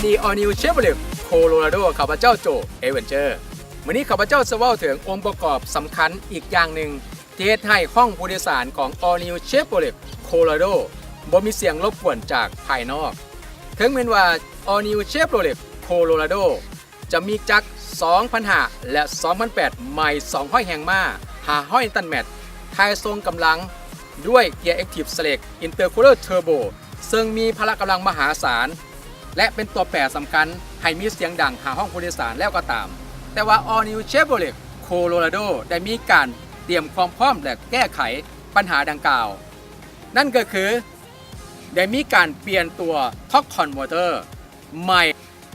ທີ່ All New Chevrolet Colorado ຂ້າພະເຈົ້າໂຈ Avenger. ມື້ນີ້ຂ້າພະເຈົ້າຈະເວົ້າເຖິງອົງປະກອບສຳຄັນອີກຢ່າງໜຶ່ງ ທີ່ເຮັດໃຫ້ຫ້ອງຜູ້ໂດຍສານຂອງ All New Chevrolet Colorado ບໍ່ມີສຽງລົບກວນຈາກພາຍນອກ. ເຖິງແມ່ນວ່າ All New Chevrolet Colorado ຈະມີຈັກສອງພັນຫ້າ ແລະ ສອງພັນແປດ ໄມສອງຮ້ອຍແຮງມ້າ ຫ້າຮ້ອຍນິວຕັນແມັດ ຖ່າຍສົ່ງກຳລັງດ້ວຍເກຍ Active Select Intercooler Turbo ເຊິ່ງມີພະລະກຳລັງມະຫາສານ ແລະ ເປັນຕົວແປສຳຄັນໃຫ້ມີສຽງດັງຫາຫ້ອງຜູ້ໂດຍສານແລ້ວກໍຕາມ, ແຕ່ວ່າ All New Chevrolet Colorado ໄດ້ມີການຕຽມຄວາມພ້ອມ ແລະ ແກ້ໄຂບັນຫາດັ່ງກ່າວ. ນັ້ນກໍຄື ໄດ້ມີການປ່ຽນຕົວ Torque Converter ໃໝ່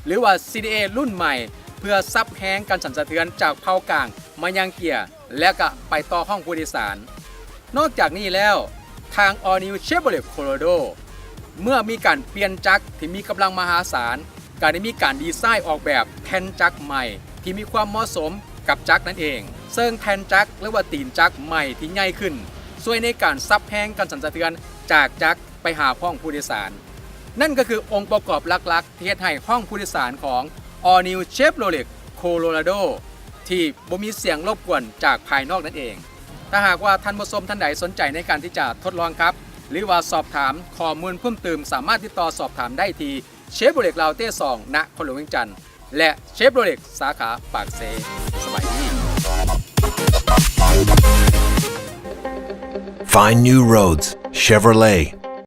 ຫຼືວ່າ CDA ລຸ້ນໃໝ່ ເພື່ອຊັບແຮງການສັ່ນສະເທືອນຈາກເພົາກາງມາຍັງເກຍ ແລະ ກະໄປຕໍ່ຫ້ອງຜູ້ໂດຍສານ. ນອກຈາກນີ້ແລ້ວ, ທາງ All New Chevrolet Colorado ເມື່ອມີການປ່ຽນຈັກທີ່ມີກຳລັງມະຫາສານ, ກະໄດ້ມີການດີໄຊອອກແບບແທ່ນຈັກໃໝ່ທີ່ມີຄວາມເໝາະສົມກັບຈັກນັ້ນເອງ, ເຊິ່ງແທ່ນຈັກ ຫຼືວ່າຕີນຈັກໃໝ່ທີ່ໃຫຍ່ຂຶ້ນ ຊ່ວຍໃນການຊັບແຮງການສັ່ນສະເທືອນຈາກຈັກໄປຫາຫ້ອງຜູ້ໂດຍສານ. ນັ້ນກໍຄືອົງປະກອບຫຼັກໆ ທີ່ເຮັດໃຫ້ຫ້ອງຜູ້ໂດຍສານຂອງ All New Chevrolet Colorado ທີ່ບໍ່ມີສຽງລົບກວນຈາກພາຍນອກນັ້ນເອງ. ຖ້າຫາກວ່າທ່ານຜູ້ຊົມທ່ານໃດສົນໃຈໃນການທີ່ຈະທົດລອງຂັບ ຫຼືວ່າສອບຖາມຂໍ້ມູນເພີ່ມເຕີມ, ສາມາດຕິດຕໍ່ສອບຖາມໄດ້ທີ່ Chevrolet ລາວເຕສອງ ນະຄອນຫຼວງວຽງຈັນ ແລະ Chevrolet ສາຂາປາກເຊ. ສະບາຍດີ. Find new roads, Chevrolet.